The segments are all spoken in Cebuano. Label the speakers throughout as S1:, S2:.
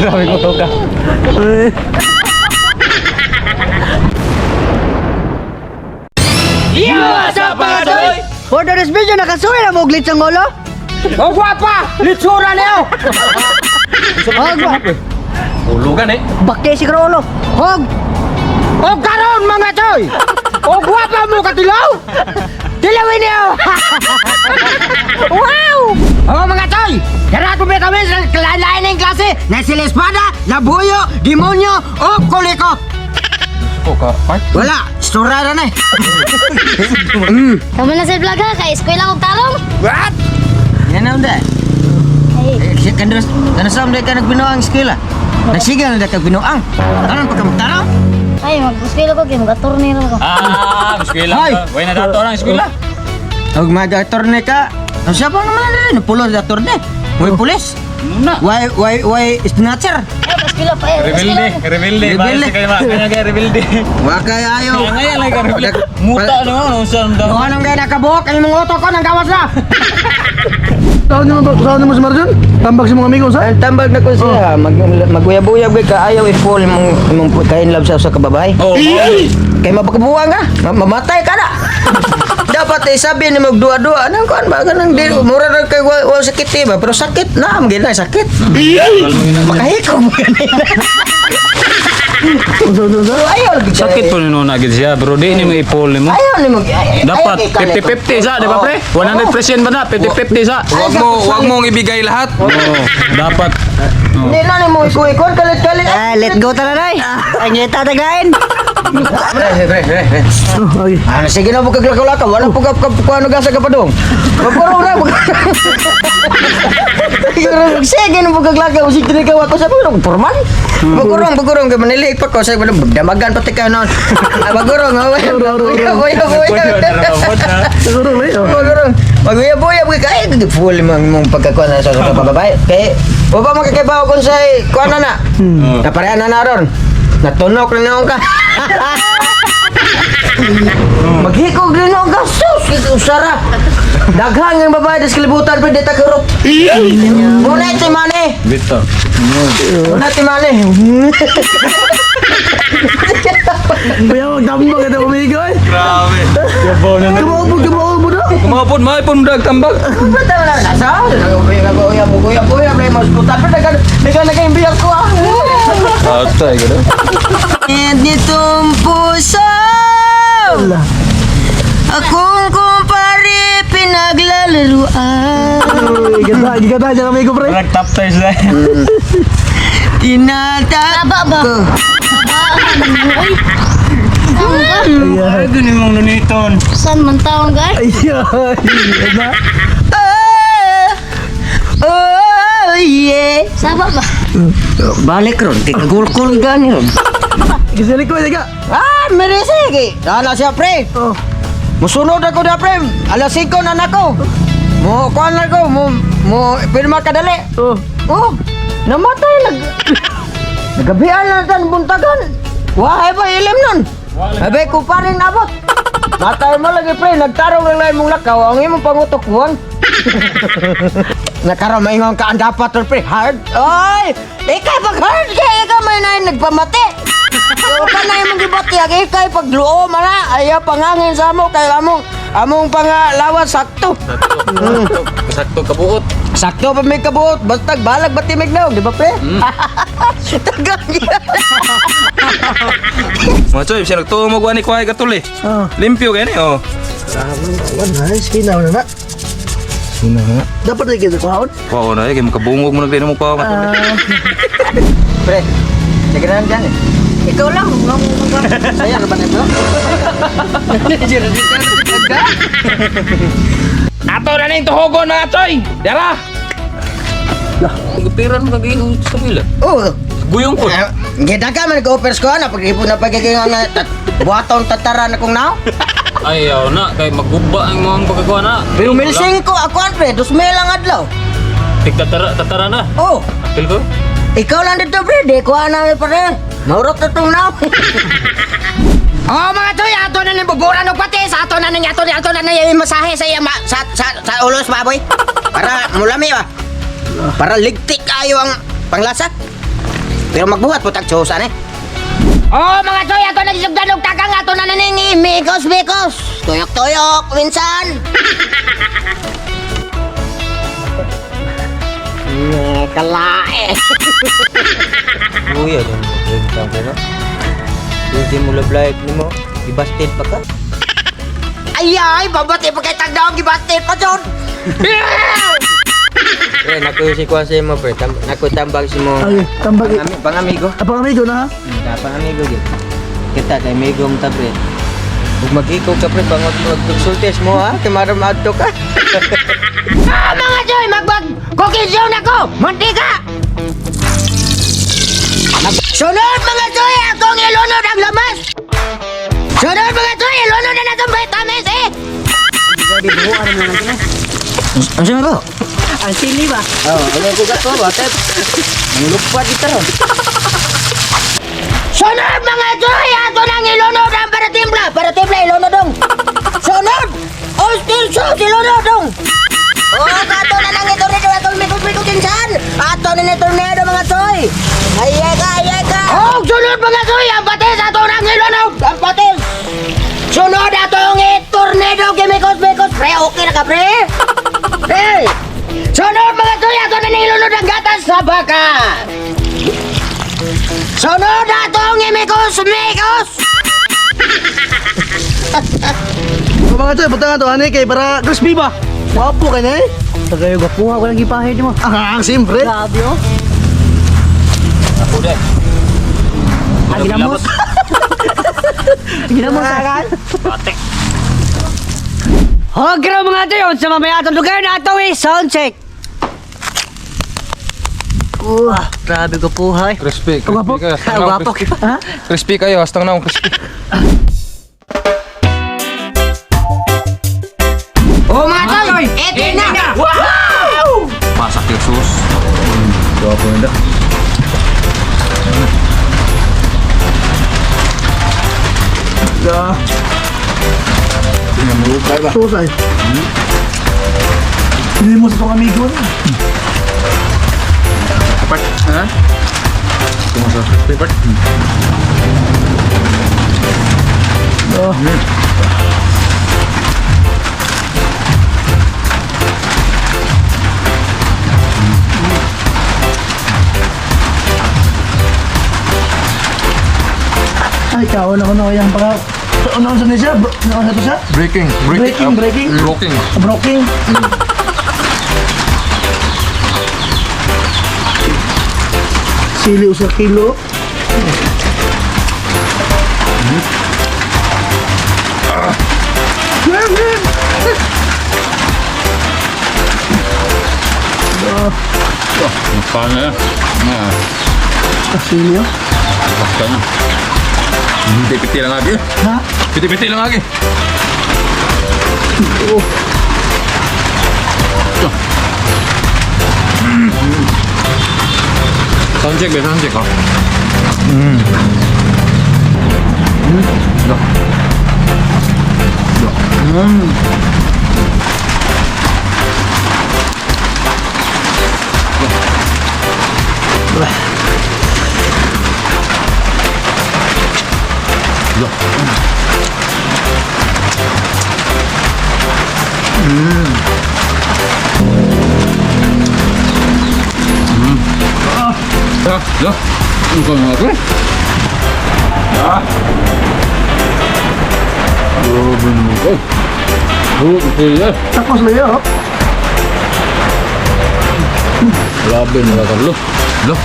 S1: Grabe ko to ka.
S2: For the video, nakasuwi na mo glitch ang ulo.
S3: Oh, guwapa! Litsura niyo!
S2: Hog ba?
S1: Hulugan eh.
S2: Bakte siguro ulo. Hog!
S3: O karon mga choy! O guwapa mo katilaw! Tilawin niyo! Wow! O mga choy! Dara ko kami sa lain-lain ng klase na sila espada, labuyo, demonyo, o kuliko.
S1: Ko ka. Part.
S3: Wala, istorya na eh.
S4: Tama na sa vlog ha, kay eskwela kong tarong.
S3: What? Yan na unda.
S4: Ay,
S3: Kandos, kandos am ka nagbinuang eskwela. Nagsigal na ka binuang. Karon pa ka magtarong?
S4: Ay, mag-eskwela ko kay mag-attorney ra ko.
S1: Ah, eskwela.
S3: Hoy!
S1: Way na dato ang eskwela.
S3: Og mag-attorney ka. Ang siya pa naman na napulo sa attorney. Way pulis.
S1: Muna.
S3: Why snatcher?
S4: Ay, eskwela pa eh.
S1: Rebelde, rebelde.
S3: Rebelde.
S1: Rebelde. Kayo ma, kanya kay rebelde.
S3: Wa kay ayo.
S1: Kaya lang ka rebelde. Muta naman unsa ang daw.
S3: Kung anong gaya nakabuhok, ang imong utok ko nang gawas na.
S5: Saan mo ba? Saan mo si Marjon? Tambag sa mga amigo sa?
S3: Ang tambag na ko siya, maguyab-uyab kay ka ayaw i-fall imong imong kain love sa usa ka babae.
S1: Oh,
S3: Kay mapakabuang ka, mamatay ka na. Dapat eh, sabi ni magduwa-duwa, anong kuan ba ganang di mura ra kay wa sakit eh ba, pero sakit na, ang gina sakit. Makahikog mo ganina.
S5: Unsa unsa unsa?
S3: Ayaw lagi siya.
S1: Sakit po ni nuna gid siya, bro. Di ni mo i-pull nimo.
S3: Ayaw ni mag
S1: Dapat 50-50 sa, di ba pre? 100% ba na? 50-50 sa.
S6: Wag mong ibigay lahat.
S1: Oo, dapat.
S3: Hindi na ni mo ikuikon kalit-kalit.
S2: Ah, let go tara nay. Ang ngita taglain.
S3: Pre, pre, pre, pre.
S5: Oh, okay.
S3: Ano sige na mo kaglakaw-lakaw, wala po ka kuano gasa ka pa dong. Magkurong na. Sige na mo kaglakaw, sige na ka ako sa mga formal. Magkurong, magkurong kay manilig pa ko sa damagan pati ka noon. Ah, magkurong. Boy, boy, boy.
S5: Siguro eh. Oh.
S3: Magkurong. Maguya-buya kay kay full mong mong pagkakuan na sa sa babae. Kay wa pa makakabaw kun sa kuan na na. Naparehan na na ron. Natunok na noon ka. Maghikog rin ang gasos. Usara. Daghang ang babae sa kalibutan pwede ta karot. Muna iti mani.
S1: Bito.
S3: Muna iti mani.
S5: Kuya magtambag ito amigo eh.
S6: Grabe.
S5: Kumaubo kumaubo na.
S6: Kumapon, maipon mo dagtambag.
S3: Bata na nasa. Kuya kuya kuya pre mas putan pre dagan dagan naging biyak ko ah.
S6: Atay gud.
S3: And nitong puso Akong kumpare pinaglalaruan.
S5: Uy, ganda, ganda dyan amigo pre.
S1: Nag-top tiers na.
S3: Tinatak
S4: Taba ba?
S3: ko.
S4: Uy. Saan ka?
S1: Ay, gani mong nuniton.
S4: Saan man taong ka?
S5: Ayun. Ganda.
S3: Oh, oh yeah.
S4: Saba ba?
S3: Balik ron, kay kagulkul gani ron.
S5: Kisili ko ka.
S3: Ah, merese kay. Ana siya pre.
S5: Oh.
S3: Musunod ako na pre. Alas 5 na nako. Mo kuan na ko, mo mo pirma kadali.
S5: Oh.
S3: Oh, namatay nag Nagabian na tan buntagan. Wahay ba ilim nun? Abay ko pa rin abot. Matay mo lagi pre, nagtarong lang lang imong lakaw, ang imong pangutok buwang. Nakaroon maingon ka ang dapat ron, pre, hard. Oy, ikay pag hard kay ikaw may na nagpamati. So ka na imong gibati, ang ikay pag luo man na, ayaw pangangin sa amo kay among among pangalawas sakto.
S6: Sakto kabuot.
S3: Sakto pa may kabuot, basta balag ba timig na, di ba pre? Tagang
S6: Mga choy, siya nagtuo mo guani kuhay katul eh.
S5: Oh.
S6: Limpyo kay ni oh.
S5: Wala, sinaw na na.
S6: Sino nga?
S5: Dapat na kita kuhaon.
S6: Wow na eh, kay makabungog mo nagdino mo kuha katul. eh.
S3: Pre, sige na lang dyan eh. Ikaw lang, Saya ka ba nito?
S6: Ato na ning tuhogon mga choy. Dara. Gupiran mo kag sa pila.
S3: Oo.
S6: Guyong ko.
S3: Gita ka man ko offers ko na pag ipon na pagiging nga buhaton tatara na kong now.
S1: Ayaw na, kay maguba ang mga pagkakuha na.
S3: Pero milsing ko ako an pre, 2,000 lang adlaw.
S1: Tigtatara, tatara na.
S3: Oh,
S1: Apil ko.
S3: ikaw lang dito pre, di ko na pare. Maurot na tong now. Oh, mga choy, ato na ning buburan og patis, ato na ning ato na ning masahe sa iya sa ulos baboy. Para mulami ba. Para ligtik kayo ang panglasa. Pero magbuhat po tag sauce ani. Oh, mga choy, ato na gisugdan og takang, ato na ning mikos-mikos. Tuyok-tuyok minsan. Kalae.
S7: Uy, ano mo, bintang ko na. Hindi mo love nimo, ibasted pa ka.
S3: Ay, ay, babati pa kay tagdaw, gibati pa dyan.
S7: Pre, naku si kuan sa imo pre, naku tambag si mo.
S5: Ay, tambag.
S7: Pangamigo.
S5: Apang amigo na ha?
S7: Pang amigo gyud. Kita kay amigo mo ta pre. Ug mag-ikaw ka pre, bangod magsultes mo ha, kay maram adto ka.
S3: Ah, mga choy, magbag, cooking zone ako, mantika. Sunod mga choy, akong ilunod ang lamas. Sunod mga choy, ilunod na natong vitamins eh. Ang sino ba?
S2: Ang sili ba?
S7: Oh, ano ko ka to, bata. Ang lupad dito ron.
S3: Sunod mga choy, ato nang ilunod ang para timpla, ilunod dong. Sunod, oyster sauce ilunod dong. Oh, ato na lang ito rito, ato mikot-mikot insan. Ato na ni tornado mga choy. Ayay ka, ayay ka. Oh, sunod mga choy, ang patis ato nang ilunod, ang patis. Sunod ato ang tornado gimikos-mikos. Pre, okay na ka pre? Pre. Sunod mga choy, ato na nang ilunod ang gatas sa baka. Sunod atong imikos-mikos!
S5: So, mga choy, butang ato ani kay para crispy ba? Wapo kay na eh.
S2: Tagayo gwapuha ko lang gipahid mo.
S5: Ah, siyempre.
S2: Grabe oh.
S6: Ako dai.
S2: Ang ginamos. Ginamos ah.
S6: Pate.
S2: Hogra mga choy, unsa mamaya atong lugar na ato eh, sound check. Grabe gwapuha eh.
S6: Crispy,
S5: Gwapo?
S6: crispy kayo.
S2: Ah, gwapo
S6: Crispy. Crispy kayo, hastang na crispy.
S3: Oh mga tol, eto na!
S6: Pasak yung sauce. Gwapo na da.
S5: Sauce ay. Hindi mo sa itong amigo na.
S6: Part, ha? Kung sa crispy part.
S5: Oh. Ay, kaon ako na kayang paka. Ano sa niya? Ano sa to siya?
S6: Breaking,
S5: Breaking, breaking.
S6: Breaking.
S5: Broking. Sili usa kilo.
S6: Paano na? Ah,
S5: Ah, sili oh.
S6: basta na. Piti-piti lang agi.
S5: Ha?
S6: Piti-piti lang agi.
S5: Oh.
S6: Sound check, be, sound check, oh. Mm. Ya, ya. Ikaw na ako. Ah. Grabe naman ko. Oh, okay, eh.
S5: Tapos na yun, oh.
S6: Grabe na ka, lo. Lo.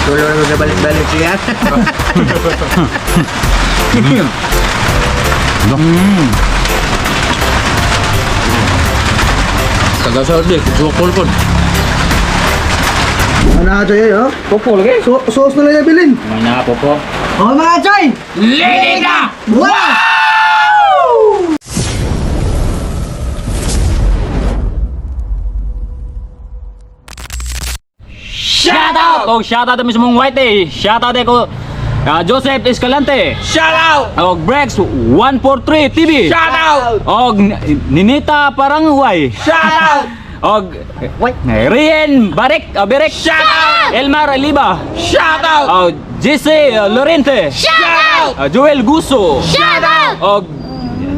S7: Tulo na balik-balik siya.
S6: Lo. Taga sa di, sukol po.
S5: Ano na choy, oh?
S6: Popo lagi.
S5: So, sauce na lang yung bilin.
S6: May na popo.
S2: Oh mga choy,
S1: Lady na! Shout out! out. Og shout out mismong White eh. Shout out ko Joseph Escalante.
S6: Shout out!
S1: Og Brex 143 TV.
S6: Shout out!
S1: Og Ninita Parangway.
S6: Shout out!
S1: Og Rien Barek, Berek.
S6: Shout out!
S1: Elmar Aliba.
S6: Shout out!
S1: Og JC Lorente.
S6: Shout out!
S1: Joel Guso.
S4: Shout out!
S1: Og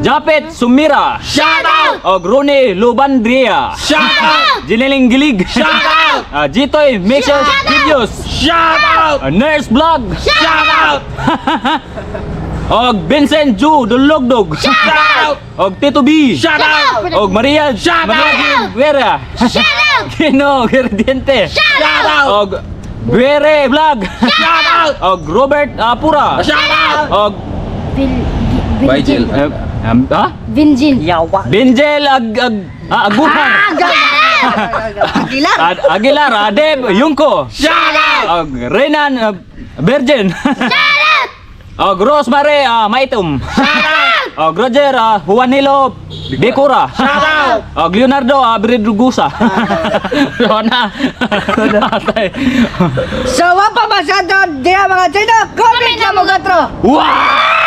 S1: Japet Sumira.
S6: Shout out!
S1: Og Ronnie Lubandria.
S6: Shout out!
S1: Jineling Gilig.
S6: Shout out!
S1: Jitoy Mixers Videos.
S6: Shout out!
S1: Nurse Vlog.
S6: Shout out!
S1: Og Vincent Ju Dulogdog.
S6: Shout out!
S1: Og Tito B.
S6: Shout out!
S1: Og Maria
S6: Shout
S1: Maria
S4: out!
S1: Guerra.
S4: Shout out!
S1: Kino Gerdiente.
S6: Shout out!
S1: Og Guere Vlog.
S6: Shout out!
S1: Og Robert Apura.
S6: Shout out!
S1: Og
S6: Vigil.
S1: Ha?
S4: Vinjil.
S3: Yawa.
S1: Benjel Ag Ag Aguhan.
S2: Aguilar.
S1: Aguilar Adeb Yungko.
S6: Shout out!
S1: Og Renan Virgin. Og Rosemary Maitum. Og Roger Juanilo Decora.
S6: Shout out!
S1: Og Leonardo Bridrugusa. Rona. Atay.
S2: So, wa pa masyado diya mga chino. Comment na mo gatro.
S1: Wow!